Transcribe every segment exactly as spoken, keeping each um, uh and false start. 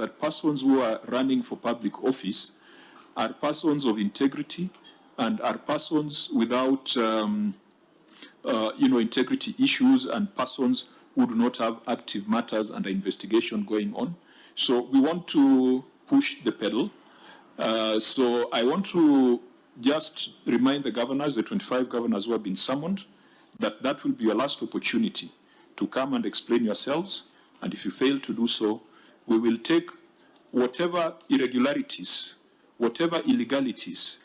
that persons who are running for public office are persons of integrity and are persons without, um, uh, you know, integrity issues and persons who do not have active matters under investigation going on. So we want to push the pedal. Uh, so I want to just remind the governors, the twenty-five governors who have been summoned, that that will be your last opportunity to come and explain yourselves. And if you fail to do so, we will take whatever irregularities, whatever illegalities,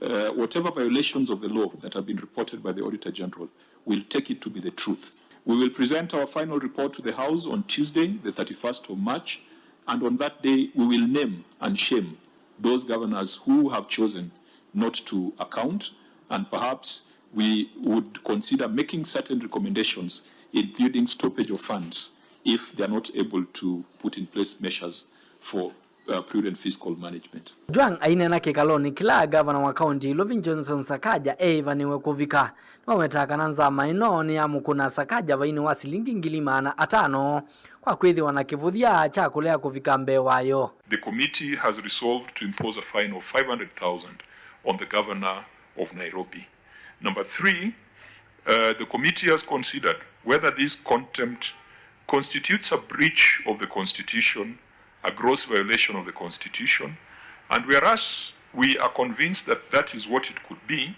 uh, whatever violations of the law that have been reported by the Auditor General, we'll take it to be the truth. We will present our final report to the House on Tuesday, the thirty-first of March, and on that day, we will name and shame those governors who have chosen not to account, and perhaps we would consider making certain recommendations, including stoppage of funds, if they are not able to put in place measures for, uh, prudent fiscal management. Juang aineena kĩkalonĩ kĩla, ngavana wa kaunti Lovi Johnson Sakaja eĩvanĩwe kũvika, nĩwawetaa kana nzama ĩno nĩyamũkũna Sakaja vainĩ wa silingi ngili maana atano kwa kwĩthĩwa na kĩvũthya kya kũlea kũvika mbee wayo. The committee has resolved to impose a fine of five hundred thousand on the governor of Nairobi. Number three, uh, the committee has considered whether this contempt constitutes a breach of the constitution, a gross violation of the constitution, and whereas we are convinced that that is what it could be,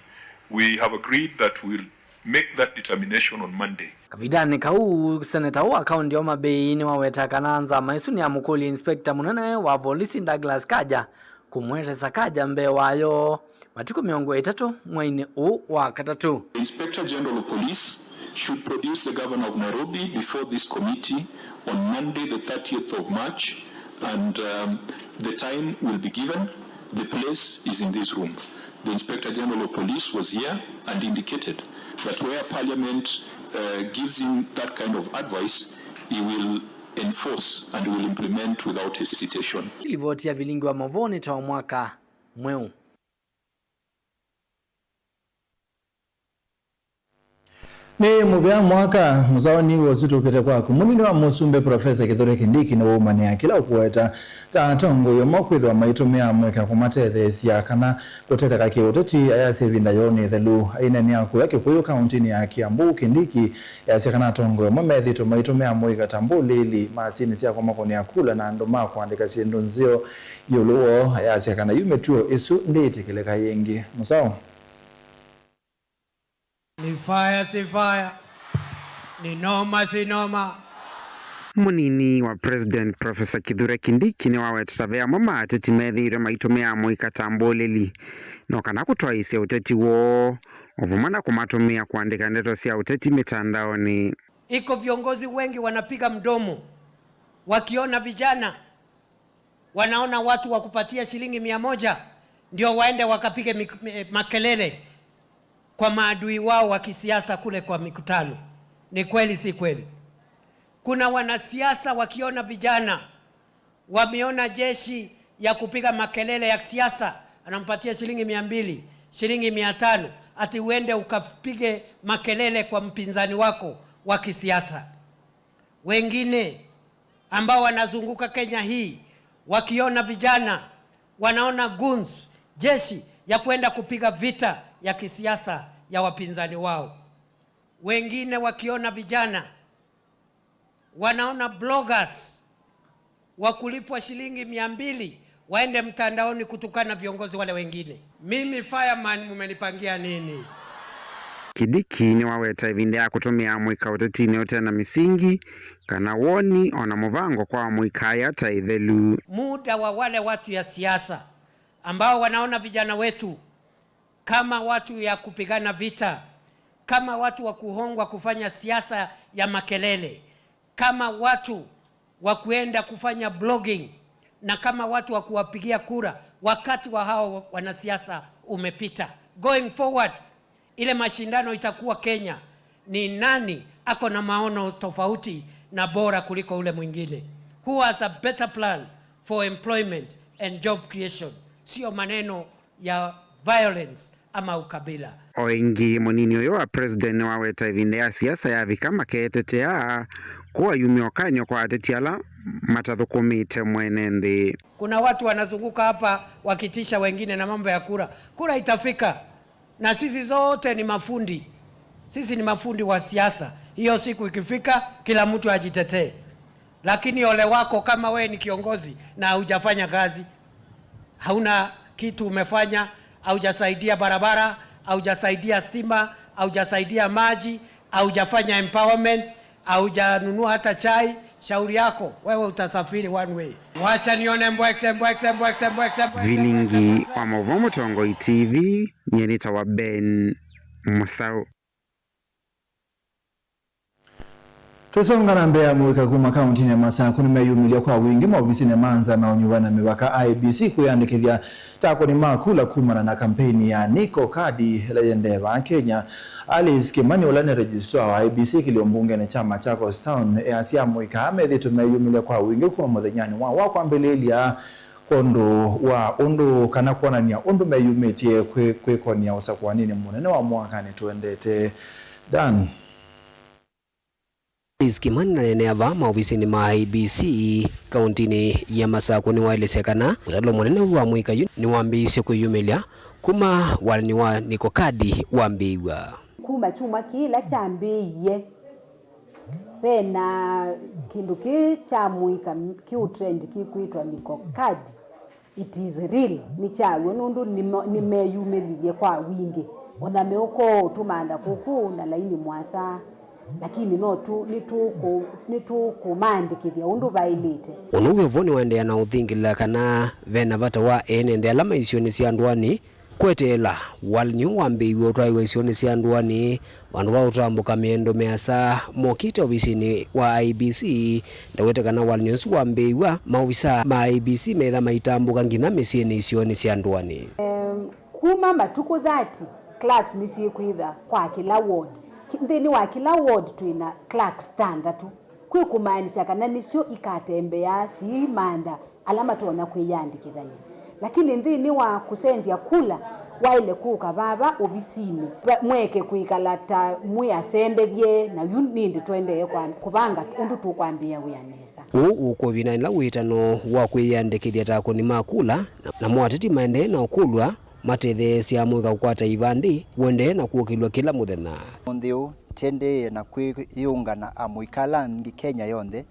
we have agreed that we'll make that determination on Monday. Kavindanĩ kau, seneta wa kaunti ya Homa Bay nĩwawetaa kana nzama ĩsu nĩyamũkũlya inspector mũnene wa volisi Douglas Kaja kũmũete Sakaja mbee wayo matukũ mĩongo ĩtatũ mweinĩ ũũ wa katatũ. The Inspector General of Police should produce the governor of Nairobi before this committee on Monday, the thirtieth of March, and, um, the time will be given. The place is in this room. The Inspector General of Police was here and indicated that where Parliament, uh, gives him that kind of advice, he will enforce and will implement without hesitation. Livoti ya vilingi wa mavoo nĩ ta mwaka mweũ. Nĩ mũvea mwaka mũsaoni ũsu tũkĩte kwaku. Mũnini wa mũsumbĩ Profesa Kithure Kindiki nĩwaumanĩa kĩla ũkũweta ta atongoi amwe kwĩthĩwa maitũmĩa amũika kũmatetheesya kana kũtetheka kĩũteti, ayasya ĩvinda yoo nĩ ĩthelu. Aineenea kũya Kĩkũyũ kauntinĩ ya Kiambu, Kindiki easya kana atongoi amwe methĩĩtwe maitũmĩa amũika ta mbũlĩĩli, masinĩ sya kũmakũnĩa kula na andũ ma kũandĩka syĩndũ nzeo ĩũlũ woo. Ayasya kana yu mĩtuo ĩsu ndĩĩtĩkĩlĩka yĩngĩ. Mũsaũ? Ni fire si fire, ni noma si noma. Mũnini wa President Professor Kithure Kindiki nĩwawetete ve amwe ma ateti methĩĩtwe maitũmĩa amũika ta mbũlĩli, no kana kũtwaĩĩsya ũteti woo, o vamwe na kũmatũmĩa kũandĩka ndeto sya ũteti mĩtandaonĩ. Iko viongozi wengi wanapiga mdomo wakiona vijana wanaona watu wa kupatia shilingi mia moja ndio waende wakapige mik-, me-, makelele kwa maadui wao wa kisiasa kule kwa mikutano. Ni kweli, si kweli? Kuna wanasiasa wakiona vijana wameona jeshi ya kupiga makelele ya siasa, anampatia shilingi mia mbili, shilingi mia tano, ati uende ukapige makelele kwa mpinzani wako wa kisiasa. Wengine ambao wanazunguka Kenya hii wakiona vijana, wanaona goons, jeshi ya kwenda kupiga vita ya kisiasa ya wapinzani wao. Wengine wakiona vijana, wanaona bloggers wa kulipwa shilingi mia mbili waende mtandaoni kutukana viongozi wale wengine. Mimi fireman, mumenipangia nini? Kindiki nĩwaweta ĩvinda ya kũtũmĩa amũika ũtetinĩ ũte na mĩsingi kana woni o na mũvango kwa amũika aya ta ĩthelu. Muda wa wale watu ya siasa ambao wanaona vijana wetu kama watu ya kupigana vita, kama watu wa kuhongwa kufanya siasa ya makelele, kama watu wa kuenda kufanya blogging, na kama watu wa kuwapigia kura, wakati wa hao wanasiasa umepita. Going forward, ile mashindano itakuwa Kenya ni nani ako na maono tofauti na bora kuliko ule mwingine. Who has a better plan for employment and job creation? Sio maneno ya violence ama ukabila. O ĩngĩ, mũnini ũyũ wa president nĩwaweta ĩvinda ya siasa yavika maketetea Kũu ayumya ũkany'o kwa ateti ala matathũkũmĩte mwene nthĩ. Kuna watu wanazunguka hapa wakitisha wengine na mambo ya kura. Kura itafika. Na sisi zote ni mafundi. Sisi ni mafundi wa siasa. Hiyo siku ikifika, kila mtu ajitetee. Lakini ole wako kama wewe ni kiongozi na haujafanya kazi. Hauna kitu umefanya, haujasaidia barabara, haujasaidia stima, haujasaidia maji, haujafanya empowerment, haujanunua hata chai, shauri yako, wewe utasafiri one way. Wacha nione mbwekse, mbwekse, mbwekse, mbwekse, mbwekse. Vilingi wa Mauvoo Mũtongoi T V, nyie nĩtawa Ben Mũsaũ. Tũisonga na mbee, amũika kuma kaũntinĩ ya Masakũ nĩmeyumĩlya kwa wingĩ maovisinĩ ma nza na ũnyuva na mĩvaka, I E B C, kwĩyandĩkĩthya ta akũni ma kula kumana na kampeini ya Niko Kadi ĩla yĩendee vaa Kenya. Alice Kimani, ũla nĩ registrar wa I E B C kĩlio mbungenĩ kya Machakos Town, easya amũika aa methĩĩtwe meyumĩlya kwa wingĩ kuma mũthenyanĩ wa, wa kwambĩlĩĩlya kwondũ wa ũndũ kana kwonany'a ũndũ meyumĩtye kwĩ, kwĩkonia ũsakũaninĩ mũnene wa mwakanĩ tũendete. Dan. Alice Kimani, aneenea vaa maovisinĩ ma I E B C kaũntinĩ ya Masakũ, nĩwaelesya kana ũtalo mũnene ũũ wa mũika yu nĩwambĩĩisye kwĩyumĩlya kuma walany'o wa Niko Kadi wambĩĩw'a. Kuma kyumwa kĩĩ ĩla kyambĩĩie, ve na kĩndũ kĩĩ kya mũika kĩũtrend kĩkwĩtwa Niko Kadi. It is real, nĩ kya w'o nũndũ nĩmo-, nĩmeyumĩlilye kwa wingĩ. O na meũka ũũ tũmantha kũkũ na laini mũasa, lakini no tũ-, nĩtũkũ-, nĩtũkũmaandĩkĩthya ũndũ vaĩlĩte. Ũnũw'o vo nĩwaendeea na ũthingĩlĩla kana ve na vata wa ene nthĩ ala maĩ isionĩ sya ndũanĩ kweteela walany'o wambĩĩw'e ũtwaĩwe isionĩ sya ndũanĩ, vandũ va ũtambũka mĩendo mĩasa mokĩte ovisinĩ wa I E B C. Ndawete kana walany'o ũsu wambĩĩw'a, maovisaa ma I E B C meetha maitambũka nginya mĩsyĩnĩ isionĩ sya ndũanĩ. Em, kuma matukũ thirty, clerks nĩsyĩkwĩtha kwa kĩla ward. Ki-, nthĩnĩ wa kĩla ward twĩ na clerks thanthatũ. Kwĩ kũmaanisya kana nĩsyo ikatembeaa siimantha ala matonya kwĩyandĩkĩthany'a. Lakini nthĩnĩ wa kũsenzya kula, waĩle kũka vava ovisinĩ, va-, mweke kwĩkala ta mwĩ asembethye, na yu nĩndĩ tũendee kwa-, kũvanga ũndũ tũkwambĩĩa wĩa nesa. Ũu ũkũvina ĩla wĩtano wa kwĩyĩandĩkĩthya ta akũni ma kula, na, namo ateti maendee na ũkũlw'a matetheesya mũika kũkwata ivandĩ ũendee na kũkĩlw'a kĩla mũthenya. Ũmũnthĩ ũũ, tĩendee na kwĩyũngana amũika ala angĩ Kenya yonthe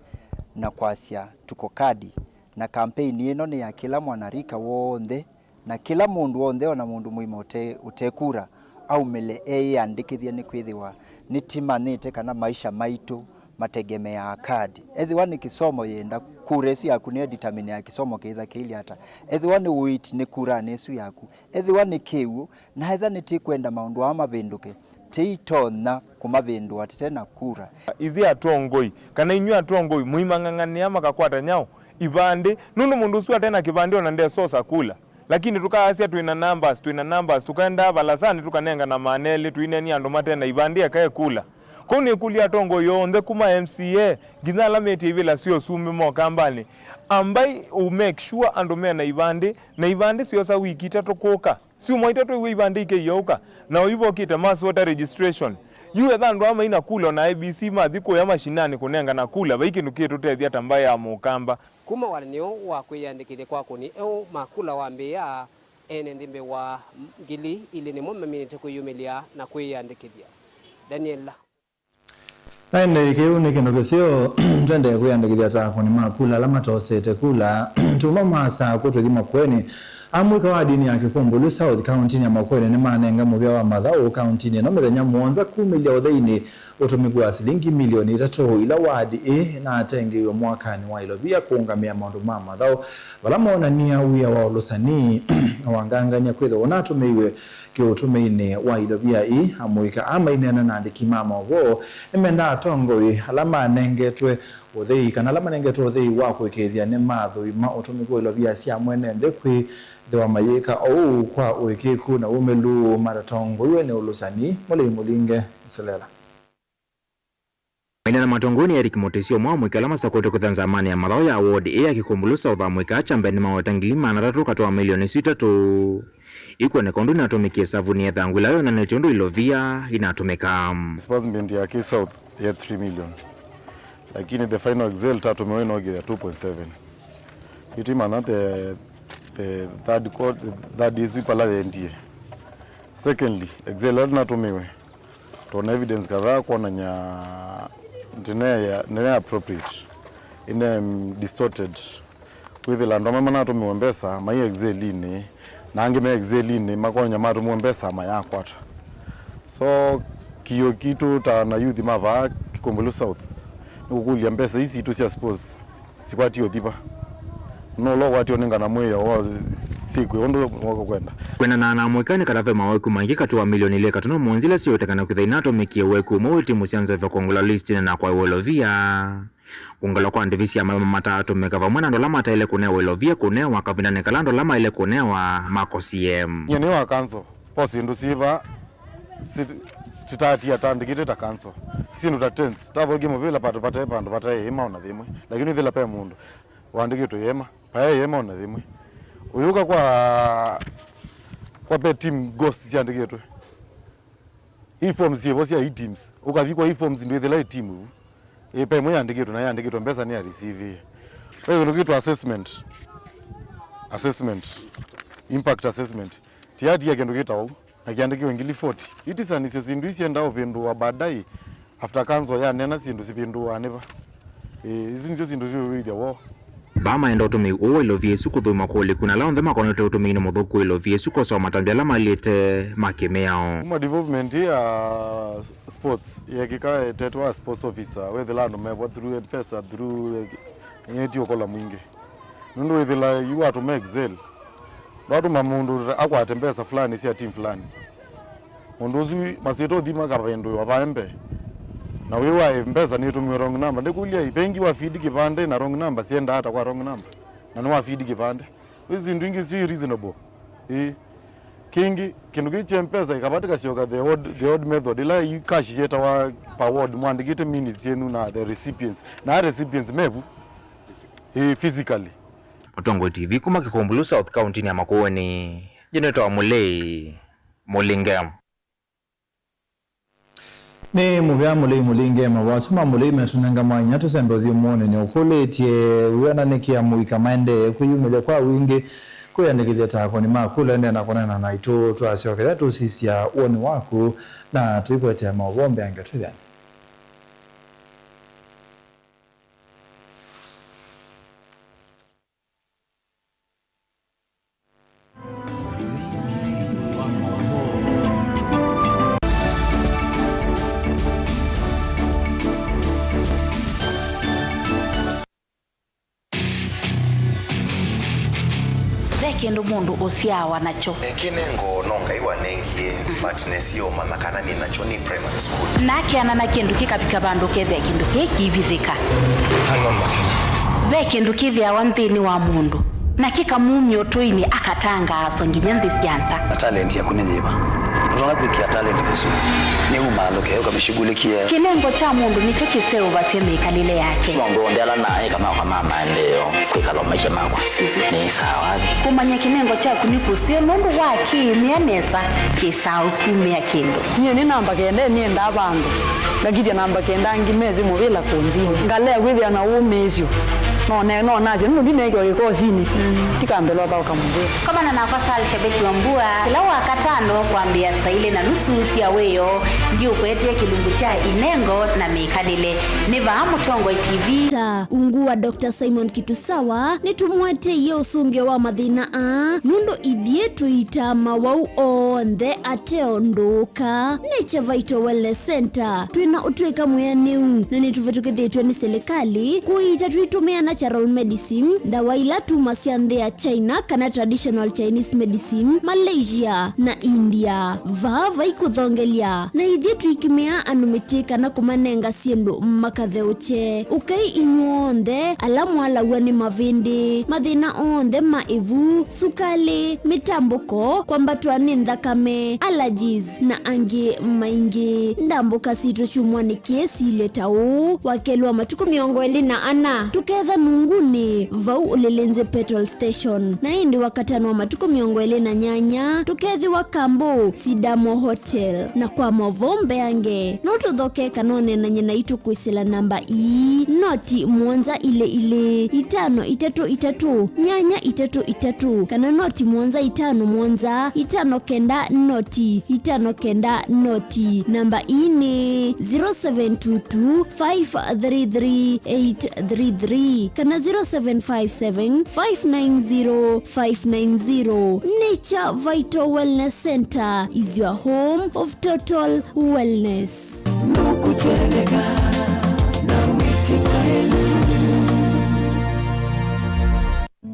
na kwasya, "Tuko Kadi." Na kampeini ĩno nĩ ya kĩla mwanarika w'onthe, na kĩla mũndũ w'onthe, o na mũndũ mũima ũte, ũte kura, aumĩle eyĩandĩkĩthye, nĩkwĩthĩwa nĩtũmanyĩte kana maisha maitũ mategemeaa kadi. Ethĩwa nĩ kĩsomo yĩenda, kura ĩsu yaku nĩyo ĩditaminĩaa kĩsomo kĩitha kĩilyĩ ata. Ethĩwa nĩ ũiiti, nĩ kuranĩ ĩsu yaku. Ethĩwa nĩ kĩw'ũ, na ethĩwa nĩtũkwenda maũndũ aa mavĩndũke, tũitonya kũmavĩndũa tũte na kura. Ithyĩ atongoi, kana inyw'ĩ atongoi, mũimang'ang'anĩa makakwata nyaũ? Ivandĩ. Nũndũ mũndũ ũsu ate na kĩvandĩ o na ndesosa kula. Lakini tũkaasya twĩ na numbers, twĩ na numbers, tũkaendaa valasanĩ tũkanengana maana elĩ, tũineenie andũ mate na ivandĩ eka ekula. Kwoou nĩkũlya atongoi onthe kuma M C A nginya ala mĩtĩe ivĩla sya ũsumbĩ ma Ũkambanĩ, ambai ũ make sure andũ me na ivandĩ, na ivandĩ syosa wiki itatũ kũka. Syumwa itatũ iw'e ivandĩ ikĩioũka, na oyu vokĩte mass voter registration. Yu etha andũ aa maina kula o na I E B C mathi kũya mashinani kũnengana kula, vai kĩndũ kĩtũtethya ta mbaĩ ya Mũkamba. Kuma walany'o wa kwĩyĩandĩkĩthya kwa akũni eũ ma kula wambĩĩa, ene nthĩ mbee wa ngili ilĩ nĩmo maminĩte kwĩyumĩlya na kwĩyĩandĩkĩthya. Daniela. Na ĩndĩ kĩu nĩ kĩndũ kĩseo. Twendee kwĩyandĩkĩthya ta akũni ma kula ala matosete kula. Tuma Masakũ tũthi Makueni. Amũika wa ndini ya Kĩkũmbũlũ South kaũntinĩ ya Makueni nĩmanenga mũvĩa wa mathaũ kaũntinĩ ĩno mĩthenya mũonza kumĩlya ũtheinĩ ũtũmĩku wa silingi milioni itatũ ila ward ĩĩ ĩnatengeiwe mwakanĩ wa ilovia kũũngamĩa maũndũ ma mathaũ, vala moonany'a wĩa wa ũlũsani na wangangany'a kwĩthĩwa ũnatũmĩiwe kĩũtũmĩinĩ wa ilovia ii. Amũika aa maineena na andĩki ma maũvoo nĩmendaa atongoi ala manengetwe ũthei kana ala manengetwe ũthei wa kũĩkĩĩthya nĩmathũima ũtũmĩku wa ilovia sya mwene nthĩ kwĩthĩwa mayĩka ũu kwa ũĩkĩĩku na umĩlu matatongoiwe nĩ ũlũsani. Mũlei Mũlinge Selela. Maineena matongoew'e nĩ Eric Mutisia, ũmwe wa amũika ala masakwĩtwe kwĩtha nzamanĩ ya mathaũ ya ward ĩĩ ya Kĩkũmbũlũ South. Amũika aa kya mbee nĩmaweta ngili maana atatũ katĩ wa milioni isu itatũ. Ikwoneka ũndũ inatũmĩkie savuni ya ĩthangũ ĩla yonanĩtye ũndũ ilovia inatũmĩka. Disbursement ya Kĩ South ya three million. Lakini the final Excel tatũmĩwe ĩnokĩthya two point seven. Ĩtũimanya the, the third quar-, third ĩsu vala yendie. Secondly, Excel ĩla natũmĩwe, twona evidence kadhaa kwonany'a ndĩne ya, ndĩne appropriate, ĩne, mm, distorted. Kwĩthĩla andũ amwe manatũmĩwe mbesa mai Excel-inĩ, na angĩ me Excel-inĩ makonya matũmĩwe mbesa mayakwata. So, kĩo kitũ ta na youth ma vaa Kĩkũmbũlũ South, nĩ kũkũlya mbesa ii sitũ sya sports sikwatiwe thiva? No ũla ũkwatiwe nĩ ngana mwĩao wa syĩkw'e ũndũ wakwenda. Kwendana na mũika nĩ kana ve maweku maingĩ katĩ wa milioni ilĩ katono mũonzi ila siũĩtekana kwĩtha inatũmĩkie weku ũmwe wĩ timu sya nzeve kũngũla listinĩ na kwaĩwa ũlovia. Kũngalwa kwa ndĩvi sya maema mataatũmĩka vamwe na andũ ala mataĩle kũnewa ũlovia kũnewa kavindanĩ kala andũ ala maĩle kũnewa makosie. Nyie nĩ wa kanso, po syĩndũ syĩva sit-, titatia tandĩkĩte ta kanso? Syĩndũ ta tents, tathokie mũvĩla pat-, vate vandũ vataĩ ĩma ona thĩmwe, lakini wĩthĩla pe mũndũ wandĩkĩtwe ĩma, pae ĩma ona thĩmwe. Ũyũka kwa, kwa pe team ghost syandĩkĩtwe. Ii forms syĩvo sya ii teams. Ũkathi kwa ii forms ndwĩthĩla ii team vu. Ĩ, pe ĩmwe yandĩkĩtwe na yandĩkĩtwe mbesa nĩ ya receive. Ve kĩndũ kĩtwa assessment. Assessment. Impact assessment. Tiatia kĩndũ kĩtawa ũu. Na kĩandĩkĩwe ngili forty. Itisanĩsyo syĩndũ ii syendaa ũvĩndũwa baadaye. After council yaneena syĩndũ sivĩndũaa nĩ va? Ĩĩ, isu nĩsyo syĩndũ syĩũĩthya woo. Vaa maenda ũtũmĩi ũũ wa ilovia ĩsu kũthũima kũlĩku na ala onthe makonetwe ũtũmĩinĩ mũthũku wa ilovia ĩsu kosawa matambya ala maĩlĩte ma kĩmĩao. Kuma development ya sports yekĩka etetwa sports officer, wethĩla andũ mevwa through M-Pesa, through, eh, nĩti ũkola mwingĩ. Nũndũ wĩthĩla yu watũma Excel, ndwatũma mũndũ akwate mbesa fulani sya team fulani. Mũndũ ũsu masĩtwa ũthi makavĩndũĩwa vae mbee. Na wĩwae mbesa nĩtũmiwe wrong number. Ndĩkũlya, ĩ, vengi wa feed kĩvande na wrong number syendaa ata kwa wrong number? Na nĩwa feed kĩvande. Wĩ syĩndũ ingĩ syo reasonable. Ĩĩ. Kĩngĩ, kĩndũ kĩu kya mpesa ĩkava tĩkasyoka the odd, the odd method, ĩla yu cash syetawa per ward, mwandĩkĩte minutes syenyu na the recipients. Na recipients mevu? Ĩĩ, physically. Mũtongoi T V kuma Kĩkũmbũlũ South County-inĩ ya Makueni. Nĩ nĩtawa Mũlei Mũlinge. Nĩ mũvea Mũlei Mũlinge. Mawasũ ma Mũlei metũnenga mwanya tũsembe ũthyũmũonĩ. Nĩũkũlĩtye wĩona nĩkĩ amũika maendee kwĩyumĩlya kwa wingĩ kwĩyandĩkĩthya ta akũni ma kula? Endeea na kũneena naitũ, twasyoka ĩla tũsisya woni waku na tũikũetea maũvoo mbeange twĩthĩane. Ve kĩndũ mũndũ ũsyaawa nakyo. Kĩnengo no Ngai wanengie, but nesie ũmanya kana nĩ nakyo nĩ primary school. Na akeana na kĩndũ kĩkavika vandũ ũkethĩa kĩndũ kĩĩ kĩivithĩka. Ve kĩndũ kĩthĩawa nthĩnĩ wa mũndũ, na kĩkamumya ũtũinĩ, akatangaaswa nginya nthĩ sya nza. Na talent yaku nĩ yĩva? Ũtonya kwĩkĩa talent mũsyĩ, nĩ umaalũke ũkamĩshughulikie. Kĩnengo kya mũndũ nĩkyo kĩseũvasya mĩkalĩle yake. Maũndũ onthe ala naĩ kana kwa ma maendeeo kwĩkala maisha makwa nĩ sawa. Kũmanya kĩnengo kyaku nĩ kũseo nũndũ wa kĩĩmĩa nesa kĩsaa kumĩa kĩndũ. Nyie nĩ namba kenda nĩendaa vandũ. Ngakithya namba kenda angĩ mesĩ mũvĩla kũnzini. Ngalea kwĩthĩa na ũmĩĩsyo. No ne-, no nasya, nũndũ ndineekiwa kĩkosinĩ. Ndikambĩlwa thaũka mũvĩa. Komana nakwa Sal Shabeki wa Mbua, kĩla Wakatano kwambĩa saa ilĩ na nusu sya wĩoo, ndiũkwetee kĩlungu kya inengo na mĩkalĩle. Nĩ vaa Mũtongoi T V. Ta ungu wa Doctor Simon Kitusawa, nĩtũmũeteie ũsũngĩo wa mathĩna aa, nũndũ ithyĩ tũitaa mawau onthe ate ũndũ ũka. Nature Vital Wellness Center, twĩ na ũtw'ĩka mwĩanĩu, na nĩtũvĩtũkĩthĩtw'e nĩ silikalĩ kũiita tũitũmĩa natural medicine, ndawa ila tumasya nthĩ ya China kana traditional Chinese medicine, Malaysia, na India. Vaa vai kũthongelya, na ithyĩ tũikĩmĩa andũ mĩtĩ kana kũmanenga syĩndũ makatheũkye. Ũkai inyw'onthe ala mwalaw'a nĩ mavĩndĩ, mathĩna onthe ma ĩvu, sukalĩ, mĩtambũko, kwambatwa nĩ nthakame, allergies, na angĩ maingĩ. Ndambũka sitũ kyumwanĩ kĩĩ silye ta ũũ, wakelwa matukũ mĩongo ĩlĩ na ana, tũketha Nungunĩ, vau Ulilinzi Petrol Station. Na ĩndĩ Wakatano wa matukũ mĩongo ĩlĩ na nyanya, tũkethĩwa Kambo Sidamo Hotel. Na kwa maũvoo mbeange, no tũthoke kana ũneenany'e naitũ kwĩsĩla namba ii, noti mũonza ilĩ ilĩ, itano itatũ itatũ, nyanya itatũ itatũ, kana noti mũonza itano mũonza, itano kenda noti, itano kenda noti. Namba ii nĩ zero seven two two five three three eight three three kana zero seven five seven five nine zero five nine zero. Nature Vital Wellness Center is your home of total wellness. Nũkũtweleka na wĩtĩkwa ĩlu.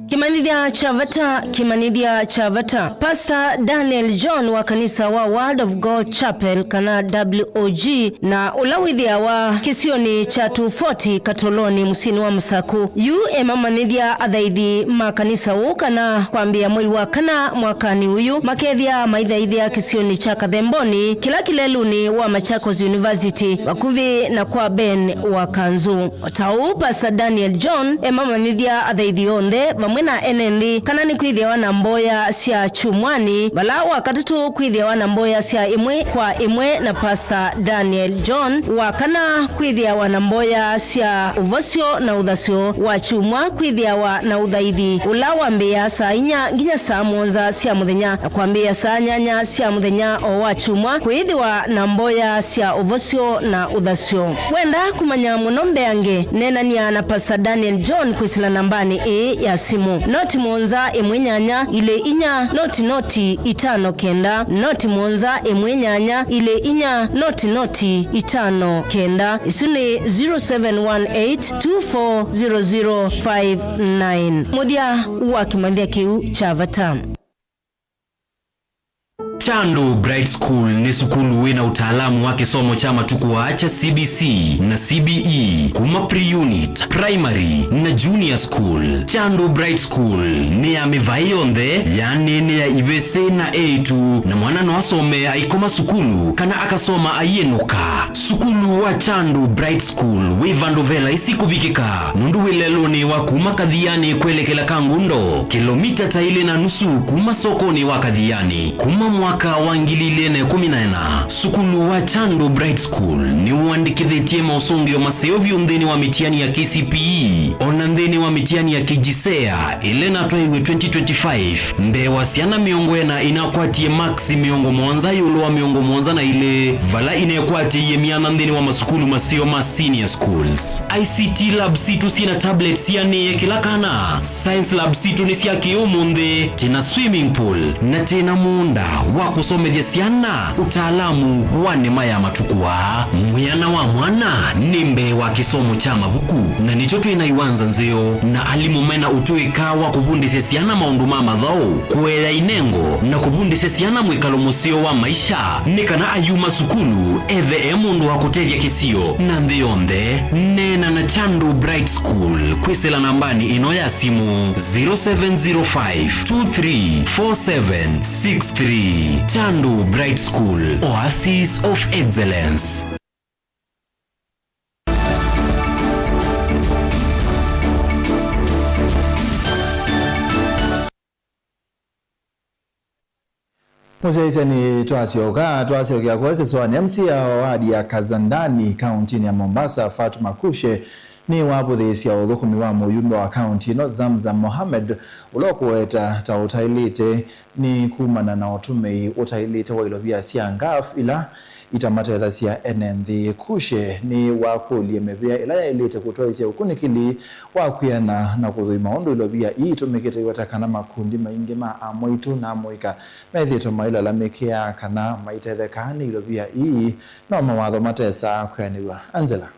Kĩmanyĩthya kya vata, kĩmanyĩthya kya vata. Pastor Daniel John wa kanisa wa Word of God Chapel, kana W O G, na ũla wĩthĩawa kĩsionĩ kya two forty Katoloni mũsyĩnĩ wa Masaku, yu emamanyĩthya athaithi ma kanisa ũũ kana kwambĩĩa mwei wa kana mwakanĩ ũyũ, makethĩa maithaithĩa kĩsionĩ kya Kathemboni, kĩla kĩlelũnĩ wa Machakos University, vakuvĩ na kwa Ben wa Kanzũ. O ta ũu, Pastor Daniel John emamanyĩthya athaithi onthe vamwe na ene nthĩ kana nĩkwĩthĩawa na mboya sya kyumwanĩ, vala Wakatatũ kwĩthĩawa na mboya sya ĩmwe kwa ĩmwe na Pastor Daniel John, Wakana kwĩthĩawa na mboya sya ũvosyo na ũthasyo, Wakyumwa kwĩthĩawa na ũthaithi ũla wambĩĩaa saa inya nginya saa mũonza sya mũthenya, na kwambĩĩa saa nyanya sya mũthenya o Wakyumwa kwĩthĩwa na mboya sya ũvosyo na ũthasyo. Wenda kũmanya mũno mbeange, neenany'a na Pastor Daniel John kwĩsĩla nambanĩ ĩĩ ya simũ, noti mũonza ĩmwe nyanya ilĩ inya noti noti itano kenda, noti mũonza ĩmwe nyanya ilĩ inya noti noti itano kenda. Ĩsu nĩ zero seven one eight two four zero zero five nine. Mũthya wa kĩmanyĩthya kĩu kya vata. Chandu Bright School nĩ sukulu wĩ na ũtaalamu wa kĩsomo kya matukũ aa kya C B C na C B E kuma pre-unit, primary na junior school. Chandu Bright School nĩ ya mĩvaĩ yonthe, yanene ya ivĩsĩ na eĩtu, na mwana no asome aikoma sukulu kana akasoma aiĩnũka. Sukulu wa Chandu Bright School wĩ vandũ ve laisi kũvikĩka nũndũ wĩ lelũnĩ wa kuma Kathianĩ kwelekela Kangundo, kĩlomita ta ilĩ na nusu kuma sokonĩ wa Kathianĩ. Kuma mwaka wa ngili ilĩ na ĩkũmi na ĩna, sukulu wa Chandu Bright School nĩwandĩkĩthĩtye maũsũngĩo maseo vyũ nthĩnĩ wa mĩtiani ya K C P E, o na nthĩnĩ wa mĩtiani ya K J S E A, ĩla ĩnatwaiwe twenty twenty-five, mbee wa syana mĩongo ĩna inakwatie maksi mĩongo mũonza ĩũlũ wa mĩongo mũonza na ilĩ, vala inekwatĩie myanya nthĩnĩ wa masukulu maseo ma senior schools. I C T lab sitũ syĩ na tablets sianĩe kĩla kana. Science lab sitũ nĩ sya kĩ-ũmũnthĩ, twĩ na swimming pool, na twĩ na mũũnda wa kũsomethya syana ũtaalamu wa nĩma ya matukũ aa. Mwĩana wa mwana nĩ mbee wa kĩsomo kya mavuku, na nĩkyo twĩ na iwanza nzeo na alimũ me na ũtũĩka wa kũvundĩsya syana maũndũ ma mathaũ, kũea inengo, na kũvundĩsya syana mwĩkalo mũseo wa maisha, nĩ kana ayuma sukulu ethe e mũndũ wa kũtethya kĩsio na nthĩ yonthe. Neena na Chandu Bright School kwĩsĩla nambanĩ ĩno ya simũ, zero seven zero five two three four seven six three. Chandu Bright School, Oasis of Excellence. Mũsyaĩĩsya nĩ twasyoka, twasyokea kũe kĩsoanĩ. M C A wa wadi ya Kazandani, kauntinĩ ya Mombasa, Fatuma Kushe, nĩwavũthĩĩsya ũthũkũmi wa mũyumbe wa kaunti ĩno, Zamzam Mohamed, ũla ũkũweta ta ũtaĩlĩte nĩ kumana na ũtũmĩi ũtaĩlĩte wa ilovia sya ngaf ila itamatethasya ene nthĩ. Kushe nĩwakũlilye mĩvĩa ĩla yaĩlĩte kũtwaĩsya ũkunĩkĩli wa kwĩana na kũthũima ũndũ ilovia ii itũmĩkĩte iweta kana makundi maingĩ ma amwaitũ na amũika methĩĩtwe mailalamĩkĩa kana maitetheka nĩ ilovia ii, no mawatho matesaa kwĩanĩw'a. Angela.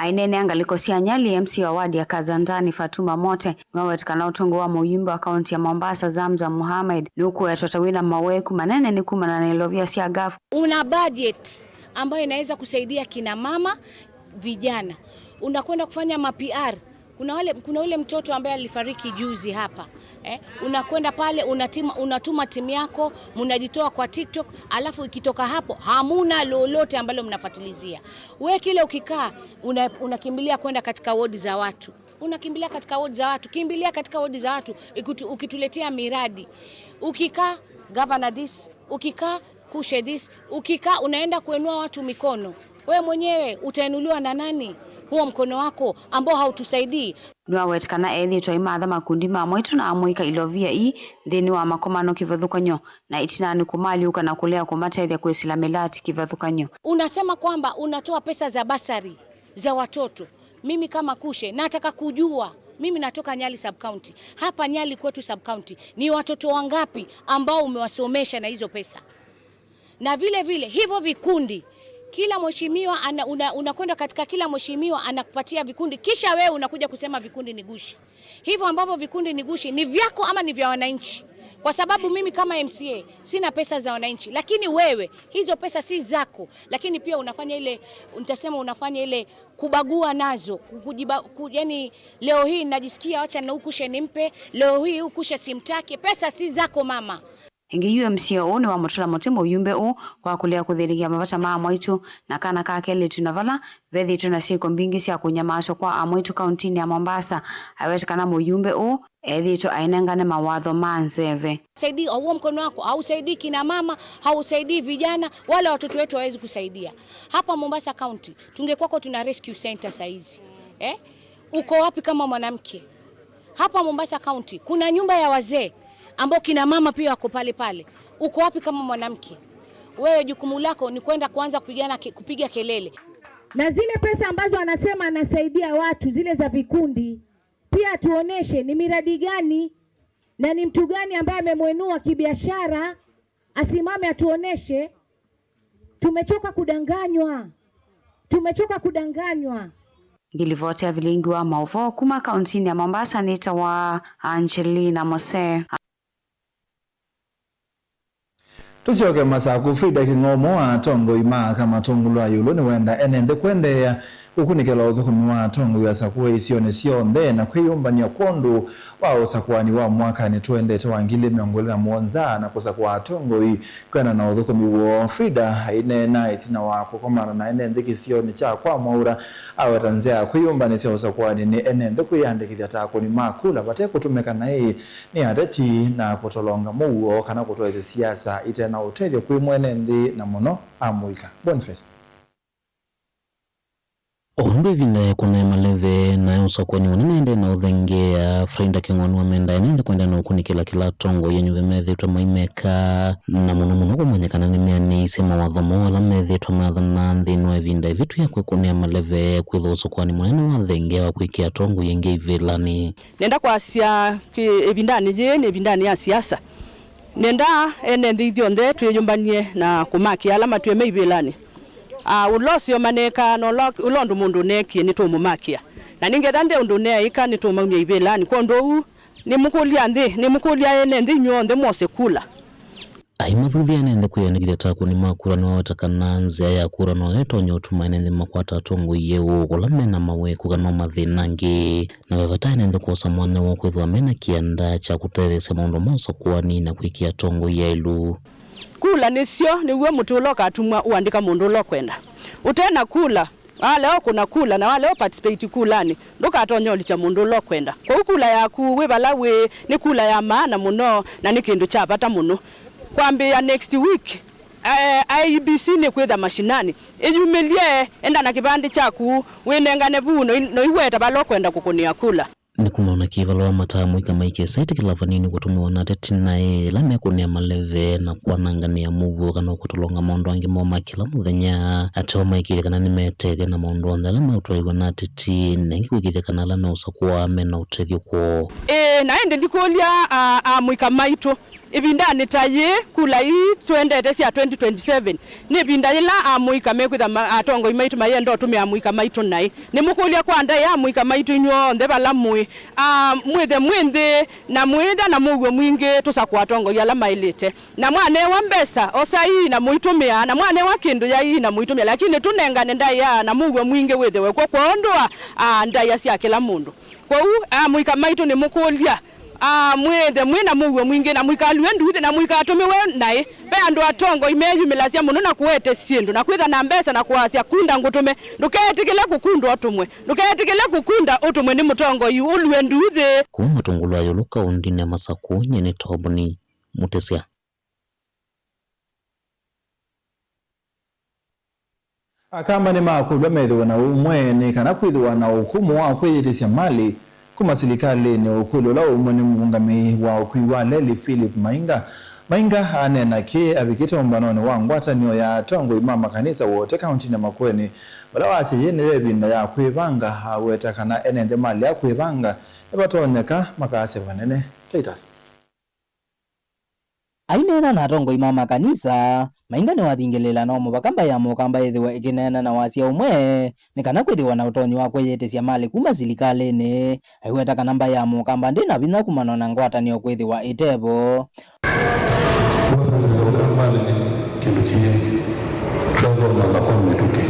Aineenea ngalĩko sya Nyali, M C A wa wadi ya Kazandani, Fatuma Mote, nĩwaweta kana ũtongoi wa mũyumbe wa kaunti ya Mombasa, Zamzam Mohamed, nĩũkũwetwa ta wĩna maweku manene nĩ kumana na ilovia sya ngaf. Una budget ambayo inaweza kusaidia kina mama, vijana. Unakwenda kufanya ma P R, Kuna wale, kuna ule mtoto ambaye alifariki juzi hapa. Eh, unakwenda pale, unatima, unatuma timu yako, mnajitoa kwa TikTok, alafu ikitoka hapo, hamuna lolote ambalo mnafuatilizia. We kile ukikaa, una-, unakimbilia kwenda katika wodi za watu. Unakimbilia katika wodi za watu, kimbilia katika wodi za watu, ikitu-, ukituletea miradi. Ukikaa, governor this, ukikaa, kushe this, ukikaa, unaenda kuinua watu mikono. We mwenyewe utainuliwa na nani? Huo mkono wako ambao hautusaidii. Nĩwaweta kana ethĩĩtwe aimatha makundi ma amwaitũ na amũika ilovia ii nthĩnĩ wa makomano kĩvathũkany'o, na ĩtinanĩ kũmalyũka na kũlea kũmatethya kwĩsĩla mĩlati kĩvathũkany'o. Unasema kwamba unatoa pesa za basari za watoto. Mimi kama kushe, nataka kujua, mimi natoka Nyali sub county. Hapa Nyali kwetu sub county, ni watoto wangapi ambao umewasomesha na hizo pesa? Na vile vile, hivyo vikundi, kila mheshimiwa ana-, una-, unakwenda katika kila mheshimiwa anakupatia vikundi, kisha wewe unakuja kusema vikundi ni gushi. Hivyo ambavyo vikundi ni gushi, ni vyako ama ni vya wananchi? Kwa sababu mimi kama M C A, sina pesa za wananchi, lakini wewe, hizo pesa si zako, lakini pia unafanya ile, nitasema unafanya ile kubagua nazo, kujiba-, ku-, yani, leo hii najisikia, wacha na huku she nimpe, leo hii huku she simtaki. Pesa si zako, mama. Ĩngĩ yu M C A ũũ nĩwamũtũla mũtĩ mũyumbe ũũ wa kũlea kũthĩnĩkĩa mavata ma amwaitũ na kana ka kelĩtu, na vala vethĩĩtwe na syĩko mbingĩ sya kũnyamaaswa kwa amwaitũ kauntinĩ ya Mombasa, aweta kana mũyumbe ũũ ethĩĩtwe ainengane mawatho ma nzeve. Saidii, huo mkono wako hausaidii kina mama, hausaidii vijana, wala watoto wetu hawezi kusaidia. Hapa Mombasa County, tungekuwako tuna rescue center saizi. Eh? Uko wapi kama mwanamke? Hapa Mombasa County, kuna nyumba ya wazee ambao kina mama pia wako pale pale. Uko wapi kama mwanamke? Wewe jukumu lako ni kwenda kuanza kupigana ke-, kupiga kelele. Na zile pesa ambazo anasema anasaidia watu, zile za vikundi, pia tuoneshe ni miradi gani na ni mtu gani ambaye amemwenua kibiashara, asimame atuoneshe. Tumechoka kudanganywa. Tumechoka kudanganywa. Ngilivoti ya vilingi wa maũvoo kuma kauntinĩ ya Mombasa nĩtawa Angelina Mose. Tũsyoke Masaku. Frida Kĩng'omo wa atongoi ma aka matũngũlũ a ĩũlũ nĩwenda ene nthĩ kũendeea kũkunĩkĩla ũthũkũmi wa atongoi asakũe isionĩ syonthe na kwĩyũmbany'a kwondũ wa ũsakũani wa mwakanĩ tũendete wa ngili mĩongo ĩlĩ na mũonza na kũsakũa atongoi kwĩana na ũthũkũmi woo. Frida aineena ĩtina wa kũkomana na ene nthĩ kĩsionĩ kya kwa Mwaura, aweta nzĩa ya kwĩyũmbanĩsya ũsakũanĩ nĩ ene nthĩ kwĩyandĩkĩthya ta akũni ma kula vate kũtũmĩka naĩ nĩ ateti na kũtolonga mũuo kana kũtwaĩsya siasa ite na ũtethyo kwĩ mwene nthĩ na mũno amũika. Boniface. O ũndũ ĩvinda yaĩkũnĩa maleve, nayo ũsakũani mũnene nĩendee na ũthengeea, Frida Kĩng'omo nĩwamenda ene nthĩ kũendeea na ũkunĩkĩla kĩla atongoi enyuve methĩĩtwe maimeka, na mũno mũno kũmanya kana nĩmeanĩisye mawatho moo ala methĩĩtwe mathana nthĩnĩ wa ĩvinda ĩvĩtu ya kwĩkũnĩa maleve, kwĩthĩwa ũsakũani mũnene nĩwathengeewa kwĩkĩa atongoi aingĩ ivĩlanĩ. Nenda kwasya kĩ-, ĩvindanĩ yĩĩ nĩ ĩvindanĩ ya siasa. Nenda ene nthĩ ithyonthe twĩyũmbany'e na kũmakĩa ala matwĩe me ivĩlanĩ. Ah, ũla ũseo maneekaa na ũla, ũla ũndũ mũndũ ũneekie nĩtũũmũmakĩa. Na nĩngetha nde ũndũ ũneeĩka nĩtũũmaumya ivĩlanĩ. Kwondũ ũu, nĩmũkũlya nthĩ, nĩmũkũlya ene nthĩ inyw'onthe mwose kula. Aimathuthya ene nthĩ kwĩyandĩkĩthya ta akũni ma kura nĩwaweta kana nzĩa ya kura noyo ĩtonya ũtuma ene nthĩ makwata atongoi eũ, kũla mena mawĩku kana o mathĩna angĩ. Na ve vata ene nthĩ kwosa mwanya woo kwĩthĩwa mena kĩanda kya kũtetheesya maũndũ ma ũsakũani na kwĩkĩa atongoi aĩlu. Kula nĩsyo, nĩw'o mũtĩ ũla ũkatũmwa ũandĩka mũndũ ũla ũkwenda. Ũte na kula, walea ũkũna kula na walea ũparticipate kulanĩ, ndũkatonya ũlikya mũndũ ũla ũkwenda. Kwoou kula yaku wĩ vala wĩ nĩ kula ya maana mũno na nĩ kĩndũ kya vata mũno. Kwambĩĩa next week, eh, I E B C nĩkwĩtha mashinani. Ĩyumĩlye, enda na kĩvandĩ kyaku, wĩnengane vu, no i-, no iweta vala ũkwenda kũkũnĩa kula. Nĩ kuma o na kĩĩ vala wamataa amũika maikesa ĩtĩkĩla vanini kũtũmĩwa na ateti naĩ ĩla mekũnĩa maleve na kwananganĩa mũuo kana kũtolonga maũndũ angĩ moo ma kĩla mũthenya, ateo maĩkĩĩthya kana nĩmetethya na maũndũ onthe ala meũtwaĩw'a na ateti, na ĩngĩ kũĩkĩĩthya kana ala meũsakũa mena ũtethyo kwoo. Ĩĩ, na ĩndĩ ndikũlya, a, amũika maitũ. Ĩvindanĩ ta yĩĩ, kula ii tũendete sya twenty twenty-seven, nĩ ĩvinda yĩla amũika mekwĩtha ma-, atongoi maitũ mayenda ũtũmĩa amũika maitũ naĩ. Nĩmũkũlya kwa ndaĩa amũika maitũ inyw'onthe vala mũĩ, a, mwĩthe mwĩ nthĩ na mwĩĩtha na mũuo mwingĩ tũsakũa atongoi ala maĩlĩte. Na mwanewa mbesa, osai na mũitũmĩa, na mwanewa kĩndũ yaii na mũitũmĩa, lakini tũnengane ndaĩa na mũuo mwingĩ wĩthĩwe kw'o kwondũ wa, a, ndaĩa sya kĩla mũndũ. Kwoou, amũika maitũ, nĩmũkũlya, amwĩthe mwĩ na mũuo mwingĩ, na mũikalue nduuthĩ, na mũikatũmĩwe naĩ. Ve andũ atongoi meyumĩlasya mũno na kũete syĩndũ, na kwĩtha na mbesa, na kũasya, "Kunda ngũtũme." Ndũkeetĩkĩle kũkunda ũtũmwe. Ndũkeetĩkĩle kũkunda ũtũmwe nĩ mũtongoi ũlue nduuthĩ. Kuma Matungulu ya Ĩũlũ kaũndĩnĩ ya Masakũ, nyie nĩ Toboni Mũtĩsya. Akamba nĩmakũlw'a methĩwe na ũmwe nĩ kana kwĩthĩwa na ũkũmũ wa kwĩyĩtĩsya malĩ kuma silikalĩnĩ. Ũkũlyo ũla ũmwe nĩ mũũngamĩi wa ũkui wa lelĩ, Philip Mainga. Mainga aneena kĩĩ avikĩte ũmbanonĩ wa ngwatanĩo ya atongoi ma makanisa Wote kaũntĩnĩ ya Makueni, vala wasya yĩĩ nĩyo ĩvinda ya kwĩvanga. Aweta kana ene nthĩ malea kwĩvanga, nĩvatonyeka makasya vanene. Titus. Aineena na atongoi ma makanisa, Mainga nĩwathingĩlĩĩla no mũvaka mbaĩ ya Mũkamba yĩthĩwe ĩkĩneena na wasya ũmwe, nĩ kana kwĩthĩwa na ũtonyi wa kwĩyĩtĩsya malĩ kuma silikalĩnĩ. Aiweta kana mbaĩ ya Mũkamba ndĩ na vinya kumana na ngwatanĩo kwĩthĩwa ĩtevo. Ngwatanĩo ya Ũkambanĩ nĩ kĩndũ kĩĩ twaĩle ũmantha kwa mĩtũkĩ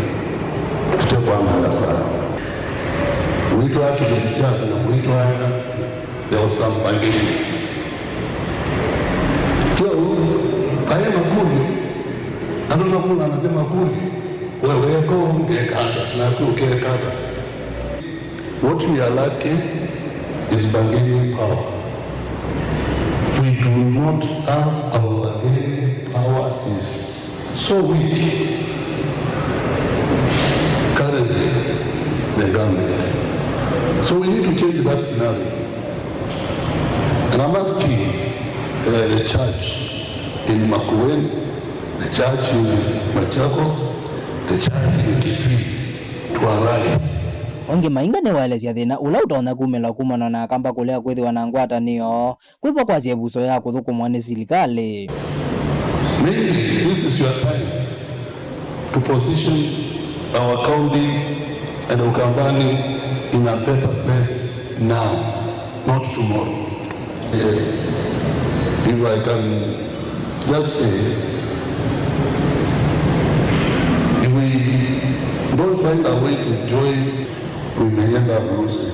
tũtekwananga saa. Mũitwaa kĩveti kyaku na mũitwaanga. There was some bargaining. Kĩu, aĩ makũlyo, andũ makũlana nĩ makũlyo, we weka ũũ ngeka ata, naku ũkeka ata? What we are lacking is bargaining power. We do not have our bargaining power is so weak currently the Gambia. So we need to change that scenario. And I'm asking uh, the church in Makueni, the church in Machakos, the church in Kitui to arise. Ongi Mainga nĩwaelesya thĩna ũla ũtonya kumĩlwa kumana na Akamba kũlea kwĩthĩwa na ngwatanĩo kwĩvo kwasya ĩvuso ya kũthũkũmwa nĩ silikalĩ. Maybe this is your time to position our counties and Ukambani in a better place now, not tomorrow. Eh, if I can just say, if we don't find a way to join, we may end up losing.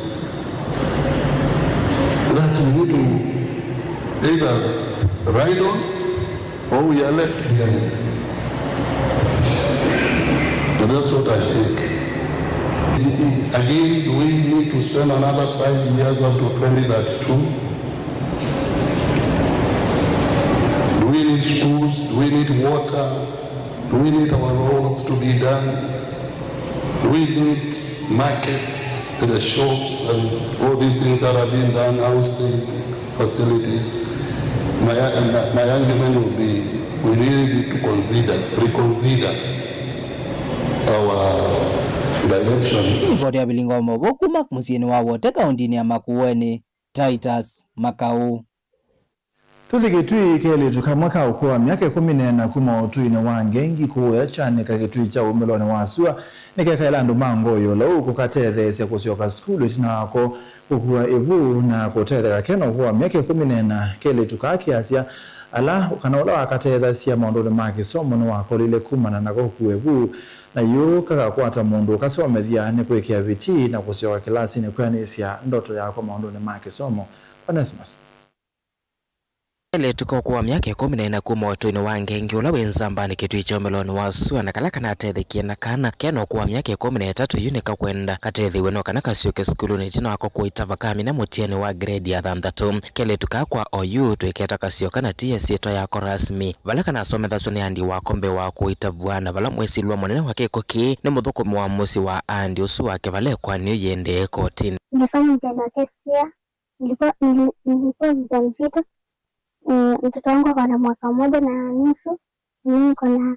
That we need to either ride on or we are left behind. But that's what I think. Again, do we need to spend another five years up to twenty thirty-two? Do we need schools? Do we need water? Do we need our roads to be done? Do we need markets and the shops and all these things that are being done, housing facilities? My, my, my argument would be, we really need to consider, reconsider our direction. Ripoti ya Vilingo Movo kuma mũsyĩnĩ wa Wote kaũndĩnĩ ya Makueni, Titus Makau. Tũthi Kĩtui. Kelĩtu kamwe ka ũkũũ wa myaka ĩkũmi na ĩna kuma ũtũinĩ wa Ngengi kũũya kyanĩka Kĩtui kya wumĩlonĩ wa sua nĩkekaĩla andũ ma Ngoyo Laũ kũkatetheesya kũsyoka sukulu ĩtina wako kũkua ĩvu na kũtetheka. Kena ũkũũ wa myaka ĩkũmi na ĩna, kelĩtu kaa kĩasya ala kana ũla wakatethasya maũndũnĩ ma kĩsomo nĩwakolile kumana nako kũkua ĩvu, na yu kakakwata mũndũ ũkasomethya nĩ kwĩkĩa vitii na kũsyoka kĩlasinĩ kwĩanĩsya ndoto yako maũndũnĩ ma kĩsomo. Onesmus. Kelĩtu ka ũkũũ wa myaka ĩkũmi na ĩna kuma ũtũinĩ wa Ngengi ũla wĩ Nzambanĩ Kĩtui kya ũmĩlonĩ wa sua, na kala kanatethekie na kana kena ũkũũ wa myaka ĩkũmi na ĩtatũ yu nĩkakwenda katethĩwe no kana kasyoke sukulunĩ ĩtina wako kũita vakamina mũtianĩ wa grade ya thanthatũ. Kelĩtu kaa kwa oyu twĩketa kasyoka na ti ĩsyĩtwa yako rasmi, vala kanasomethasw'a nĩ andi wako mbee wa kũita vua, na vala mwĩsilwa mũnene wa kĩko kĩĩ nĩ mũthũkũmi wa mũsyĩ wa andi ũsu wake vala ĩkoani yu yĩendee kotinĩ. Nilifanya mjane wa K C S. Nilikuwa, nili-, nilikuwa mjamzito. Eh, mtoto wangu ako na mwaka mmoja na nusu. Mimi niko na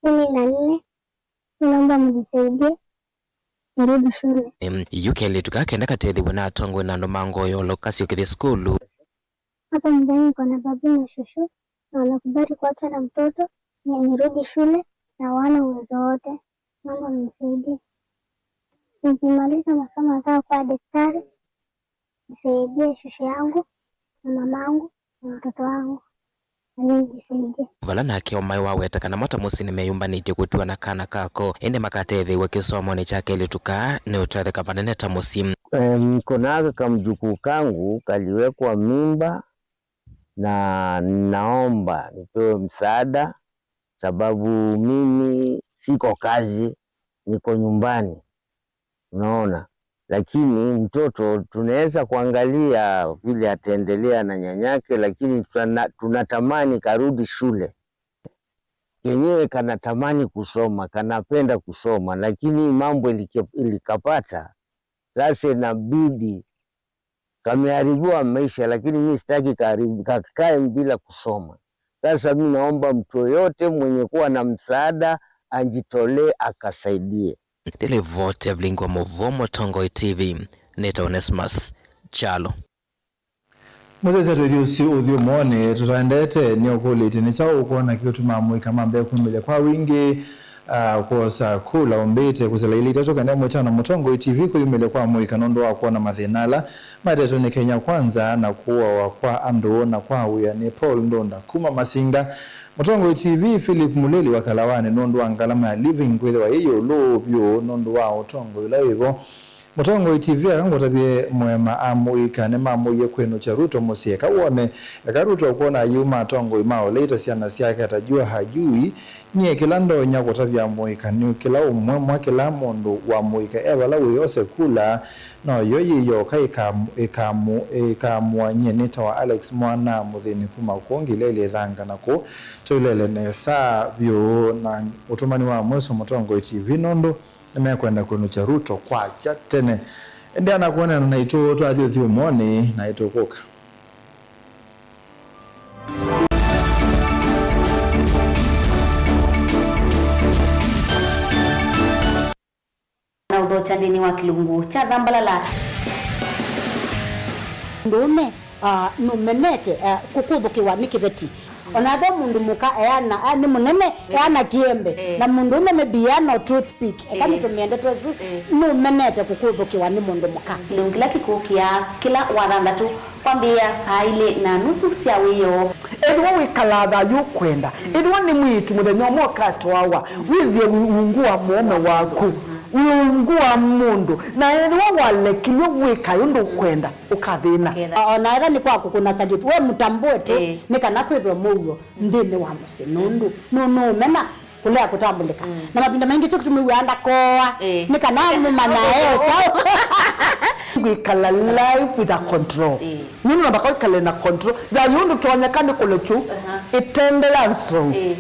kumi na nne. Naomba mnisaidie nirudi shule. Em, yu kelĩtu kaa kenda katethĩwe na atongoi na andũ ma Ngoyo Laũ kasyokethye sukulu. Hapa nyumbani niko na babu na shushu, na wanakubali kuachwa na mtoto, ni-, nirudi shule na wana uwezo wote. Naomba mnisaidie. Nikimaliza masomo nataka kuwa daktari. Nisaidie shushu yangu na mamangu na mtoto wangu. Na nijisaidie. Vala nake ũmaĩ waweta kana mo ta mũsyĩ nĩmeyũmbanĩtye kũtua na kana kako, ĩndĩ makatetheew'a kĩsomonĩ kya kelĩtu kaa nĩ ũtetheka vanene ta mũsyĩ. Eh, niko na kamjukuu kangu kaliwekwa mimba na naomba nipewe msaada sababu mimi siko kazi, niko nyumbani. Unaona? Lakini mtoto tunaweza kuangalia vile ataendelea na nyanyake, lakini tuna-, tunatamani karudi shule. Kenyewe kanatamani kusoma, kanapenda kusoma, lakini mambo ilike-, ilikapata, sasa inabidi kameharibiwa maisha, lakini mi sitaki kaharibu-, kakae bila kusoma. Sasa mi naomba mtu yoyote mwenye kuwa na msaada ajitolee akasaidie. Nĩ livoti ya vilingi wa mũvoo Mũtongoi T V, nĩtawa Onesmus Kyalo. Mũsyaĩĩsya twĩthi ũsu ũthyũmũonĩ, tũtaendete nĩũkũlĩtye nĩ kyaũ ũkwona kĩũtumaa mũika mambee kwĩmĩlya kwa wingĩ, ah, kwosa kula ũmbĩte kũsila ilĩ itatũ kana ĩmwe ĩtano Mũtongoi T V kwĩyumĩlya kwa mũika nũndũ wa kwona mathĩna ala maetetwe nĩ Kenya Kwanza na kũawa kwa andũ na kwa wĩa nĩ Paul Ndunda kuma Masinga. Mũtongoi T V Philip Mũlĩli wa Kalawanĩ nũndũ wa ngalama ya living kwĩthĩwa yĩ ĩũlũ vyũ nũndũ wa ũtongoi ũla wĩvo. Mũtongoi T V aka ngũtavye mũema a mũika nĩmamũie kwĩnũkya Ruto mũsyĩ eka wone eka Ruto ũkwona ayĩu ma atongoi ma ũlei ta syana syake atajua hajui. Nyie kĩla ndonya kũtavya mũika nĩ kĩla ũmwe mwa kĩla mũndũ wa mũika e vala wĩose kula, no yo yĩ yoka ĩkamu-, ĩkamu-, ĩkamũany'e nĩtawa Alex Mwana Mũthĩni kuma kũũ Ngileli Ĩthanga na kũũ tũilele nesa vyũ na ũtũmani wa mwĩso Mũtongoi T V nũndũ nĩmekwenda kwĩnũkya Ruto kwakya tene. Endeea na kwonana naitũ twathi ũthyũmũonĩ na ĩtũkũka. Na ũthokya nthĩnĩ wa kĩlungu kya Thambalala. Mũndũũme, ah, nũmenete, ah, kũkũthũkĩwa nĩ kĩveti. Ona ethĩwa mũndũ mũka eana, ah, nĩ mũnene, eh, eana kĩembe, eh, na mũndũũme maybe eana o toothpick. Eka, eh, nĩtũmĩe ndeto ĩsu, eh, nũmenete kũkũthũkĩwa nĩ mũndũ mũka. Kĩlungu kĩla kĩkũkĩa kĩla Wathanthatũ kwambĩĩa saa ilĩ na nusu sya wĩoo. Ethĩwa wĩkalaa thayũ ũkwenda, ethĩwa nĩ mwĩĩtu mũthenya ũmwe ũkatwawa, wĩthĩe wĩ ungu wa mũũme waku, wĩ ungu wa mũndũ, na ethĩwa walekilw'e wĩkae ũndũ ũkwenda, ũkathĩna. Ngetha. O na ethĩwa nĩ kwa kũkũna salute, we mũtambũe tu, ĩĩ, nĩ kana kwĩthwe mũuo nthĩnĩ wa mũsyĩ, nũndũ nũ-, nũũmena kũlea kũtambũlĩka. Mm. Na mavinda maingĩ kyo kĩtumi wĩaa ndakoa, ĩĩ, nĩ kana mũmanyae o kyaũ. Wĩkala life with a control. Ĩĩ. Nĩ namba kwĩkale na control. Thayũ ndũtonyeka nĩ kũlekyu, aha, ĩtende ya nsou. Ĩĩ.